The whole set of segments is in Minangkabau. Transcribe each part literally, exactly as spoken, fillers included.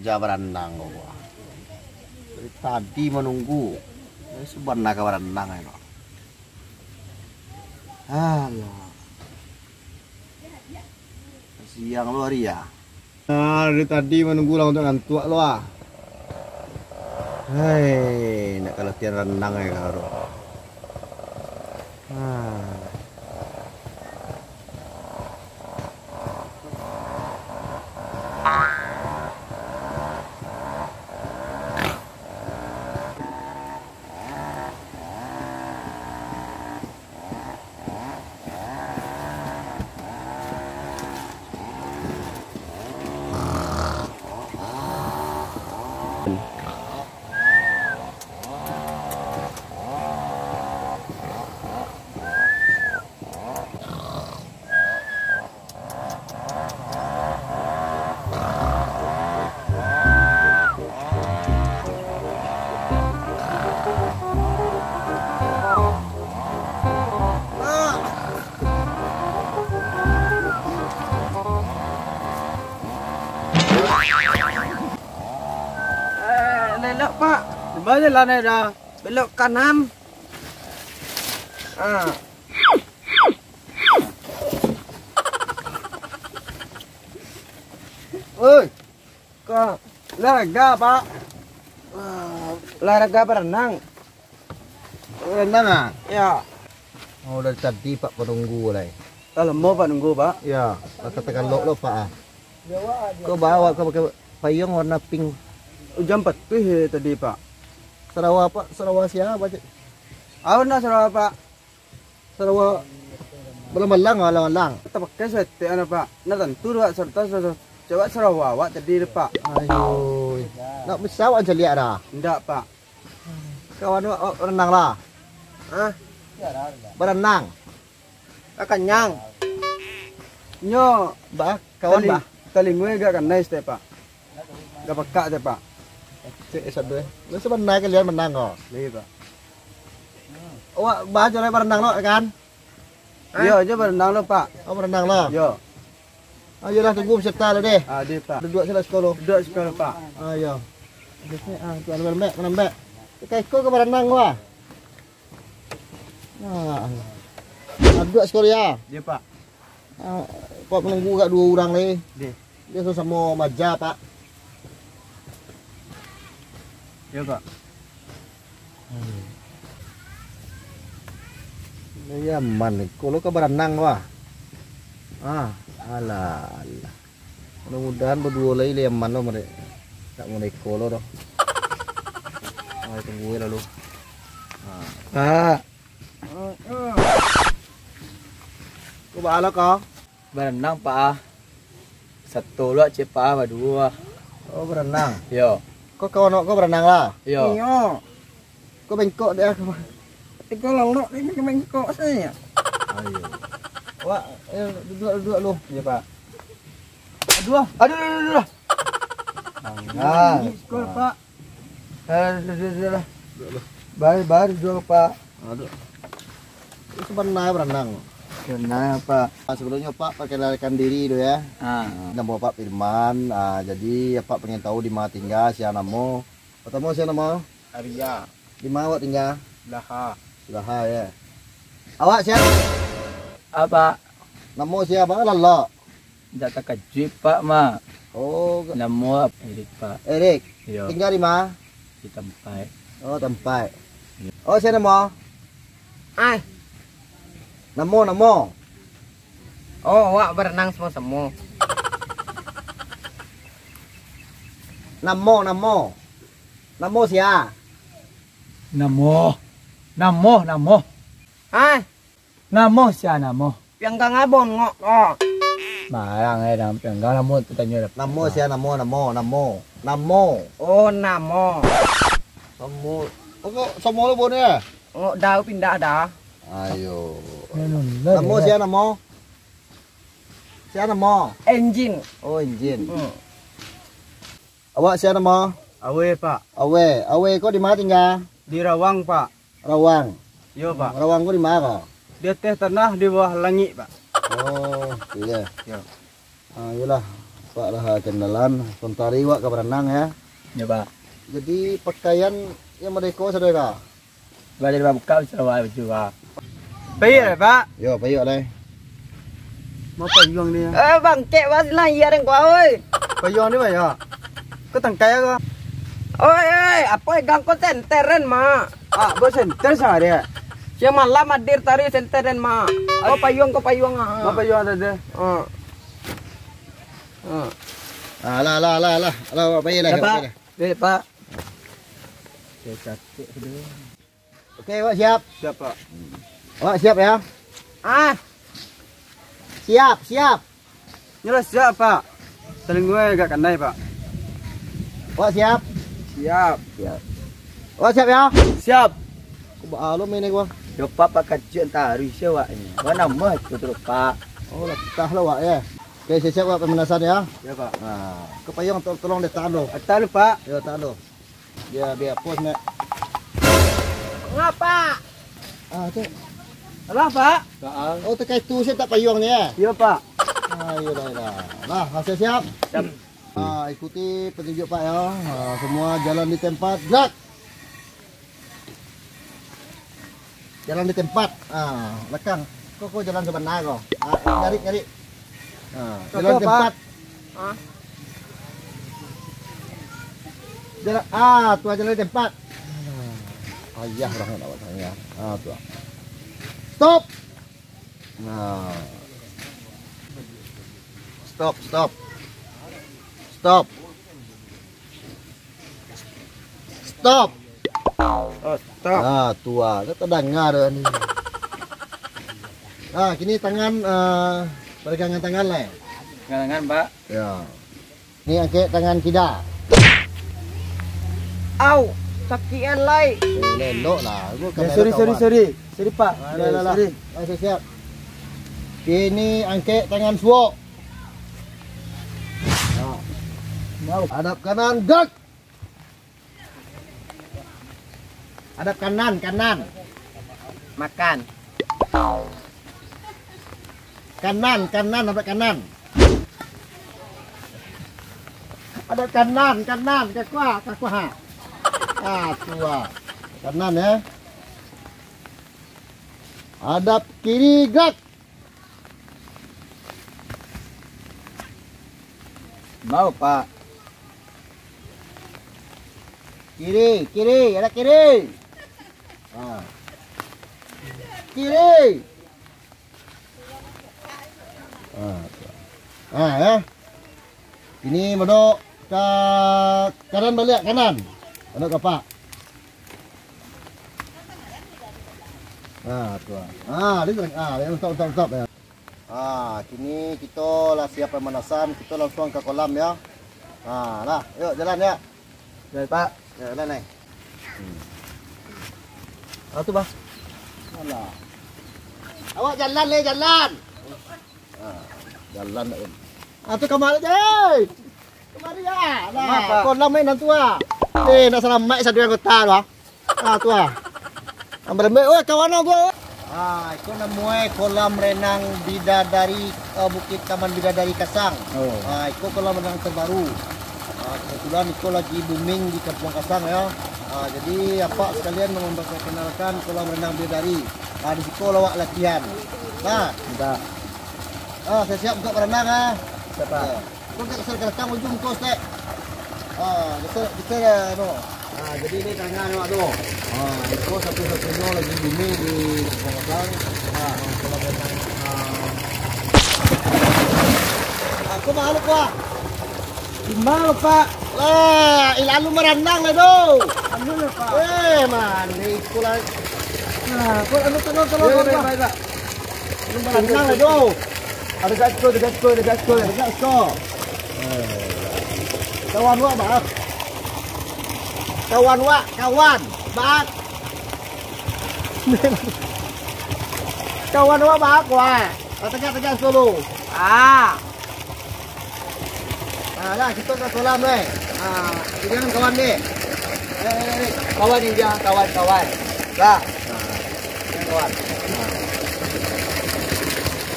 Ja baranang ko. Dari tadi manunggu. Sabana ka baranang ko. Alah. Siang lo ari ah. Nah, dari tadi manunggu lah untuk ngantuak lo ah. Hai, nak ka latihan ranang ai karo. Ah. Eh, lelok, Pak. Di mana jalan dah? Belok kanan. Ah. Oi, ka olahraga, Pak. Ah, olahraga berenang. Berenang, ah? Ya. Oh, dari tadi Pak penunggu lai. Lah lamo Pak nunggu, Pak. Ya, lah ka tagalok lo, Pak, ah. Ko bawa ka pakai payung warna pink. Ujan patuih tadi, Pak. Sarawa, Pak, sarawa sia, Pak? Awan nak sarawa, Pak. Sarawa balang-balang, balang-balang. Tapakai saketek anu, Pak. Nah, tantu, Pak, sarta sa-, sa-, coba sarawa awak tadi tu, Pak. Ayo. Nak bisa awak caliak dah? Ndak, Pak. Kawan awak, awak berenang lah? Hah? Berenang. Lah kanyang. Nyo. Bah, kawan, tali-, bah. Talingo agak kanai sitek, Pak. Agak pakak sitek, Pak. Cek, eh, sadu, eh. Lu sebenarnya kalian menang, kok. Iya, Pak. Awak bah, cari berenang lo, kan? Hah? Yo, jo berenang lo, Pak. Oh, berenang lo? Yo. Ah, yolah, tunggu peserta lo deh. Ah, deh, Pak. Duduak sila sekolah. Duduak sekolah, Pak. Ah, yo. Di sini, ah, tu ada lembek, lembek. Kaiko ka berenang lo, ah. Ah, duduak sekolah ya. Deh, Pak. Ah, Pak menunggu agak dua orang lagi. Deh. Dia sama-sama maja, Pak. Yo, Pak. Lai aman ni. Ko lo ka berenang, wah. Ah, alah, alah. Mudah-mudahan baduo lai, lai aman lo, mereka. Tak mulai ko lo doh. Ah, tunggu lalu. Ah. Pak. Ko baa lo ko? Berenang, Pak, ah. Sato lo cek, Pak, ah, baduo, ah. Oh, berenang? Yo. Ko kawan awak ko berenang lah? Yo. Iyo. Ko bengkok dek aku. Iko lolok, iko bengkok sajo. Ayo. Wak, eh, duduak, duduak lu. Iyo, Pak. Aduh, ah. Aduh, aduh, aduh, aduh. Ah. Ini sekolah, Pak. Eh, duduak, duduak, duduak. Duduak lu. Baru, baru duduak, Pak. Aduh. Itu pernah berenang? Pernah, Pak. Ah, sebelumnya Pak perkenalkan diri dulu ya. Ah. Nama Pak Firman. Ah, jadi Pak pengen tahu di mana tinggal, siapa nama? Pertama siapa nama? Arya. Di mana awak tinggal? Laha. Laha ya. Awak siapa? Apa? Nama siapa? Lalok. Indak takajuik, Pak, mah. Oh, ka- Namo Erik, Pak. Erik. Iyo. Tinggal di ma? Di Tampaik. Oh, Tampaik. Iyo. Oh, sia namo? Ai. Namo, namo. Oh, awak berenang samo-samo. Namo, namo. Namo sia? Namo. Namo, namo. Ai. Namo sia namo? Pianggang abon ngok ko. Marang eh, namo pianggang namo tu tanyo dah. Namo sia namo, namo, namo. Namo. Oh, namo. Namo. Oh, kok samo lo bon ya? Ngok dau pindah dah. Ayo. Namo sia namo? Sia namo? Enjin. Oh, enjin. Hmm. Awak sia namo? Awe, Pak. Awe, Awe ko di ma tingga? Di Rawang, Pak. Rawang. Yo, Pak. Rawang ko di ma ko? Di ateh tanah, di bawah langik, Pak. Oh, iyo. Yo. Ah, iyolah. Pak lah kenalan, sementari wak ka berenang ya. Ya, Pak. Jadi pakaian yang merdeka saudara. Baju babuka bisa wak baju, Pak. Payah, Pak. Yo, payah lah. Mau payuang ni. Eh, bangkek, Pak, silang iya deng kau, oi. Payuang ni, Pak, ya. Kau tangkai aku. Oi, oi, apa gang kau senteren, Mak? Ah, buat senter sama dia. Siang malam hadir tari senteren, Mak. Oh, payuang kau payuang, ah. Mau payuang ada deh. Ah. Ah. Ah, lah, lah, lah, lah. Lah, awak payah lah, ya, awak Pak. Payah lah. Baik, Pak. Oke, awak siap? Siap, Pak. Awak siap ya? Ah. Siap, siap. Nyolah siap, Pak. Saling gue agak kanai, Pak. Awak siap? Siap. Siap. Awak siap ya? Siap. Kok ba-, alo main gua. Yo, Pak, Pak kaji antari sia wak ni. Wak nama itu tu, Pak? Oh, lah, tah lah, wak, ya. Oke, siap-siap, wak, pemanasan, ya. Ya, Pak. Nah, kepayung to-, tolong ditahan dulu. Tahan dulu, Pak. Ya, tahan dulu. Biar, biar pos, nak. Ngapa? Ah, cek. Alah, Pak. Oh, terkait tu saya tak payung ni, ya? Iya, Pak. Ah, iya dah, iya dah. Nah, siap-siap. Siap. Ah, ikuti petunjuk, Pak, ya. Ah, semua jalan di tempat, gerak. Jalan di tempat. Ah, belakang. Kok, kok jalan sebenar kok. Ah, nyari, nyari. Ah, jalan di tempat. Ah. Jalan, ah, tu jalan di tempat. Ah, ayah orang nak buat saya. Ah, tu. Stop. Nah. Stop, stop. Stop. Stop. Oh, stop. Ah, tua. Kan tadanga ni. Ah, kini tangan, ah, peregangan tangan lah. Peregangan tangan, Pak. Ya. Ni angkek tangan kida. Au, sakian lai. Eh, lelok lah. Gua kamera sorry, sorry, kawan. Sorry. Sorry, Pak. Ah, ya, lah, lah, lah. Sorry. Ah, siap, siap. Kini angkek tangan suok. Nah. Hadap kanan, gerak. Hadap kanan, kanan. Makan. Kanan, kanan, hadap kanan. Hadap kanan, kanan, kakuah, kakuah. Ah, tua. Kanan, ya. Hadap kiri, gerak. Mau, Pak. Kiri, kiri, ada kiri. Ah. Kiri. Ah, ah, ya. Ini modok ka kanan baliak, kanan. Modok ka Pak. Nah, tu lah. Ah, dia tengah. Ah, dia stop, stop, stop, ya. Ah, kini kita lah siap pemanasan, kita langsung ke kolam, ya. Ah, lah, yuk jalan, ya. Jalan, Pak. Ya, jalan, eh. Hmm. Ah, tu, Bah. Alah. Awak jalan, leh, jalan. Ah, jalan dak, Om. Ah, tu kamari je. Kamari ya. Nah, kolam main tu ah. Eh, nak selamat satu anggota tu ah. Ah, tu ah. Ambil ambil, oi, kawan aku. Ah, iko namonyo kolam renang Bidadari, eh, Bukit Taman Bidadari Kasang. Oh. Ah, iko kolam renang terbaru. Ah, kebetulan iko lagi booming di Kampung Kasang ya. Ah, jadi apak sekalian mau memperkenalkan kolam renang Bidadari. Ah, di siko lawak latihan. Nah. Minta. Ah, siap-siap untuk berenang, ah. Siap, Pak. Ya. Kau tak kesal kerekam ujung kau, Stek. Ah, kesal, kesal ya, no. Ah, jadi ini tangan awak tu. Ah, itu satu-satunya lagi booming di Kampung Kasang. Ah, kalau memang, ah. Aku malu, Pak. Gimana, Pak? Lah, ilalu merenang lah tu. Anu lah, Pak. Eh, mandi pula. Nah, kau anu tenang, tenang, Eh, tenang. Baik, baik, Pak. Tenang lah, Jo. Ada gasko, ada gasko, ada gasko. Ada gasko. Kawan wak, Bang. Kawan wak, kawan. Bang. Kawan wak, Bang, wak. Tegak-tegak dulu. Ah. Nah, dah, kita ke kolam, weh. Ah, jangan kawan deh. Eh, eh, eh. Kawan ni dia, kawan, kawan. Dah. Nah, jangan kawan. Nah.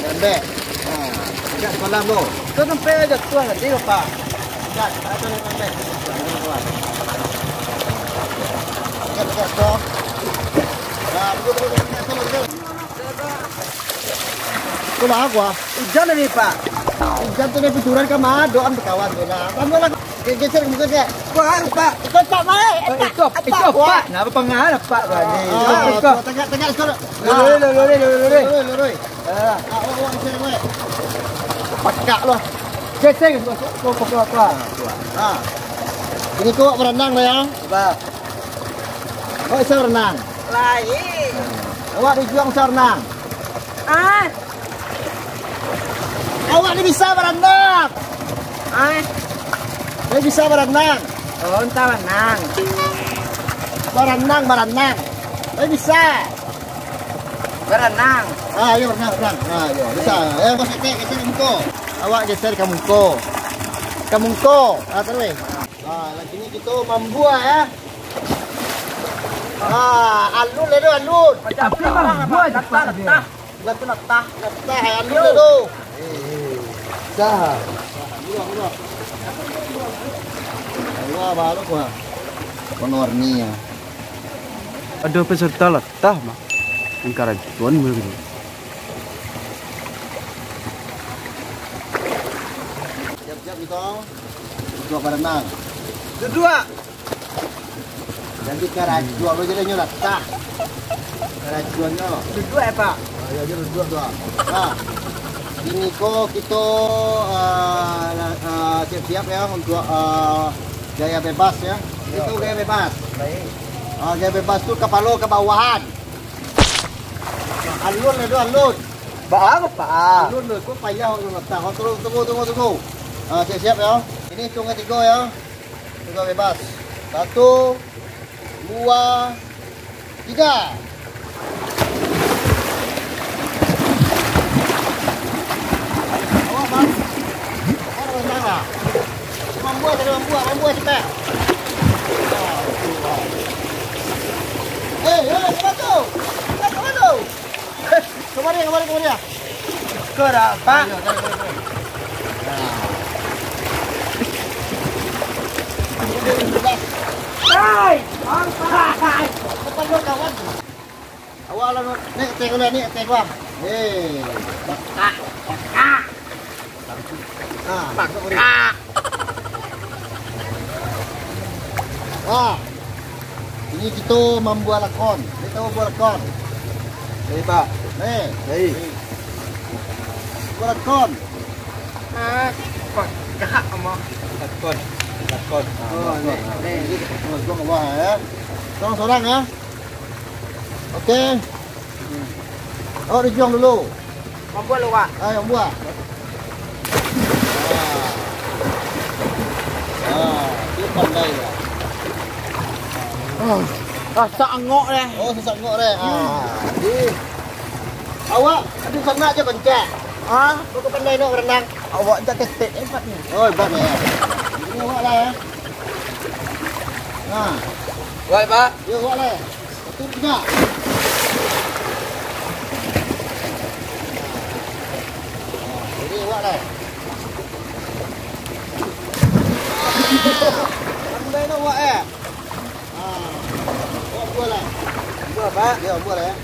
Lembek. Nah. Cak semalam tu. Tu sampai jatuah tadi, Pak. Cak, ada yang sampai. Cak, cak, stop. Nah, duduk, duduk, duduk, duduk, duduk. Itulah aku, ah. Hujan tadi, Pak. Hujan tu dari picuran ka ma doan bakawan tu lah. Kamu lah, ge-, geser muka, Cak. Wah, Pak. Itu, Pak, baik. Eh, itu, itu, Pak. Nah, apa pengaruh, Pak, tadi? Ah, itu, itu. Tegak, tegak, stop. Lurus, lurus, lurus, lurus. Lurus, lurus. Ah. Ah, awak, awak, geser, awak. Pakak lah. Geser, geser, geser. Keluar, keluar, keluar. Ah. Ini kau berenang lah, ya? Apa? Kau bisa berenang? Lain. Awak di Juang bisa berenang? Ah. Awak ni bisa berenang? Ah. Ni bisa berenang? Oh, entah berenang. Berenang, berenang. Ni bisa. Berenang. Ah, ayo berenang, berenang. Ah, ayo, bisa. Eh, Bos Etek, geser ka muko. Awak geser ka muko. Ka muko. Ah, terus. Ah, lah kini kito mambuah, ya. Ah, alun lah tu, alun. Tapi mambuah cepat dia. Bukan tu natah. Natah, alun lah tu. Eh, dah. Murah, murah. Murah baru, wah. Warna-warni, ya. Ada peserta latah, mah. Yang karajuan, mah, gitu. Siap-siap, Bito. Duduk berenang. Duduk. Jadi, karajuan lo jadi nyo latah. Karajuan nyo. Duduk, eh, Pak? Ah, ya, ya, duduk tu, ah. Nah, kini ko kito, ah, ah, siap-siap, ya, untuk, ah, gaya bebas, ya. Itu gaya bebas. Baik. Ah, gaya bebas tu kapalo ka bawahan. Alun lah tu, alun. Baa, Pak? Alun lah, kok payah urang latah. Oh, tunggu, tunggu, tunggu, tunggu. Ah, siap-siap, ya. Ini hitungan tigo, ya. Tigo bebas. Satu, dua, tiga. Awas, Bang. Awas, Bang, lah. Mambuah tadi, mambuah, mambuah cepat. Eh, eh, kemana tu? Eh, kemana tu? Kamari, kamari, kamari. Kau dah, Pak? Hai, Bang, hai. Depan lo, kawan. Awak lah, ni, teh gua, ni, teh gua. Hei. Ah. Ah, masuk, Uri. Wah. Ini kito mambuah lakon. Kito mambuah lakon. Baik, Pak. Nih. Baik. Mambuah lakon. Ah, Pak. Gak, Amah. Lakon. Lakon. Ah, oh, lakon. Nih, nih. Lakon, wah, ya. Sorang-sorang, ya. Oke. Awak dijuang dulu. Mambuah lu, Wak. Ayo, buah. Ah. Ah, dia pandai lah. Ah, ah, sasak angok deh. Oh, sasak angok deh. Ah, di. Awak, aduh, sana aja kencak. Ah? Kau pandai nak berenang? Awak tak ketek hebat ni. Oh, hebat ya. Ini awak lah ya. Nah. Baik, Pak. Ya, awak lah. Satu, tiga. Jadi, awak lah. Sampai tu, awak, eh. Ah. Awak buat lah. Buat, Pak. Ya, buat lah, ya.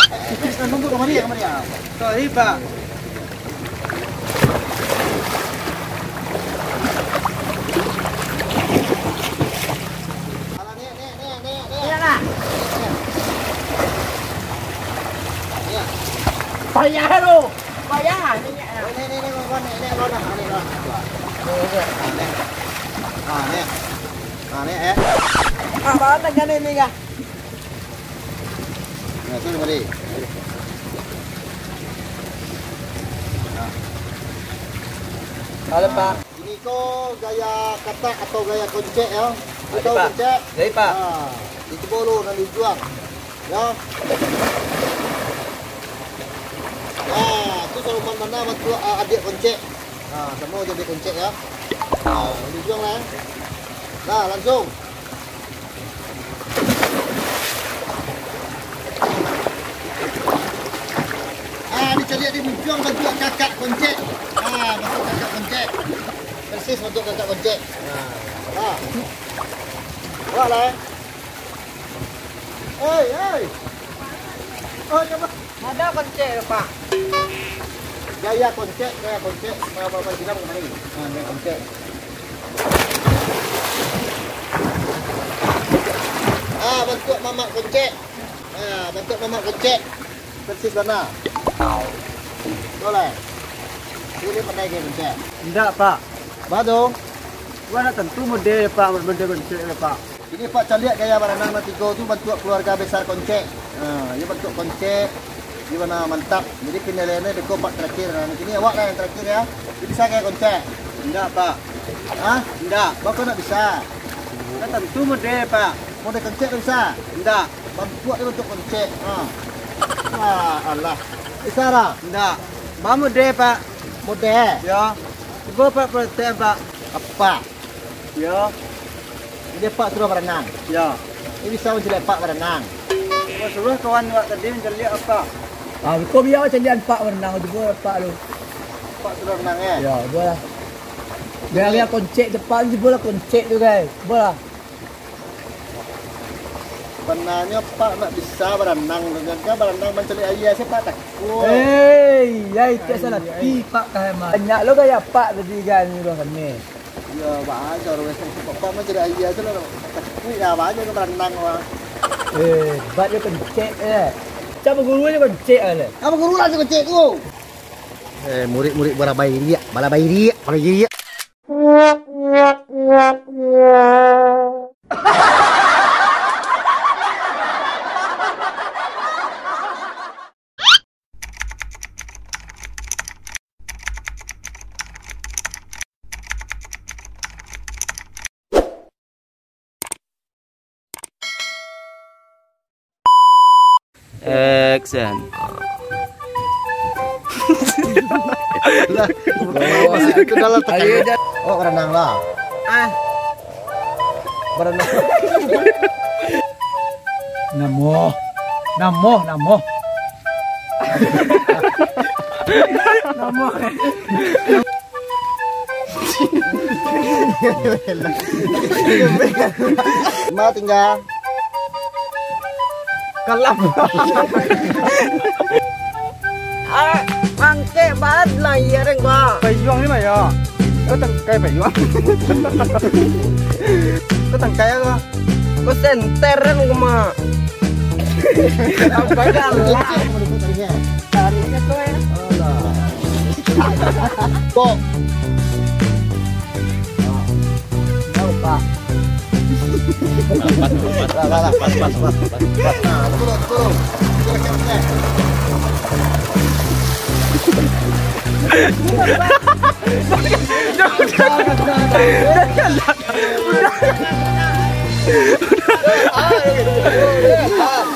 Eh, eh, eh, tunggu, kamari, ya, kamari, ya. Sorry, Pak. Payah tu. Payah. Apa tekan ini kah? Nah, tu mari. Halo, Pak. Ini ko gaya katak atau gaya koncek, ya. Ini tahu koncek? Jadi, Pak. Ha, itu bolu nan dijual. Ya. Ha, tu kalau mana bantu, ah, adik koncek. Ha, sama jadi koncek, ya. Ha, dijual lah, ya. Nah, langsung. Ah, ni Jadi muncuang bantuak kakak koncek. Ah, bantuak kakak koncek. Persis bantuak kakak koncek. Nah, ah. Buatlah, eh. Hei, hei. Oh, coba. Ada koncek, Pak. Gaya koncek, gaya koncek. Bapak-bapak bilang kemarin. Nah, gaya koncek. Ah, bantuak mamak koncek. Ah, bantuak mamak koncek. Persis bana. Boleh. Ini pandai gaya koncek. Indak, Pak. Bado. Wah, nak tantu model, Pak, model koncek, Pak. Ini, Pak, caliak gaya baranang nan tigo tu bantuak keluarga besar koncek. Nah, ini bantuak koncek. Di bana mantap. Jadi, penilaiannya deko, Pak, terakhir. Nah, ini awak lah yang terakhir, ya. Ini bisa gaya koncek. Indak, Pak. Hah? Indak. Bako nak bisa? Nak tantu model, Pak. Model koncek tak bisa? Indak. Bantuak dia bantuak koncek. Ha. Ah, alah. Bisa lah. Indak. Ba model, Pak. Model? Yo. Cubo, Pak, protek, Pak. Apa? Yo. Jadi, Pak suruh baranang. Yo. Ini bisa mancaliak Pak baranang. Suruh kawan awak tadi mancaliak Pak. Ah, kau biar mancaliak Pak baranang, cubo Pak lu. Pak suruh baranang, eh? Yo, cubo lah. Biar dia koncek cepat, cubo lah koncek tu, guys. Cubo lah. Sebenarnyo Pak nak bisa baranang tu kan, kan baranang mancaliak aia, sia Pak takuik. Hei, ya itu salah ti Pak kahemat. Banyak lo gaya Pak tadi kan, ni lo kami. Iyo, banyak orang Pak mancaliak aia tu lo. Takuik lah, banyak orang baranang orang. Eh, bat dia kencet eh. Cak baguru aja kencet aja. Apa guru lah kencet tu? Eh, murid-murid balabai riak, balabai riak, balabai riak. Action. Lah, itu dalam tekanan. Ayo, Jan. Oh, berenang lah. Ah. Berenang. Namo. Namo, namo. Namo. Ma tinggal. Kalam. Ah, mangkek bad lah iya reng ba. Payuang ni mah ya. Kau tangkai payuang. Kau tangkai apa? Kau senter kan kau mah. Apa kalah? Tarinya kau ya. Alah. Kok. Tahu, Pak. Pas, pas, pas, pas, pas, pas, pas. Nah, turun, turun. Turun, turun.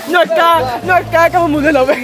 Nyoka, nyoka kamu mulai lah, weh.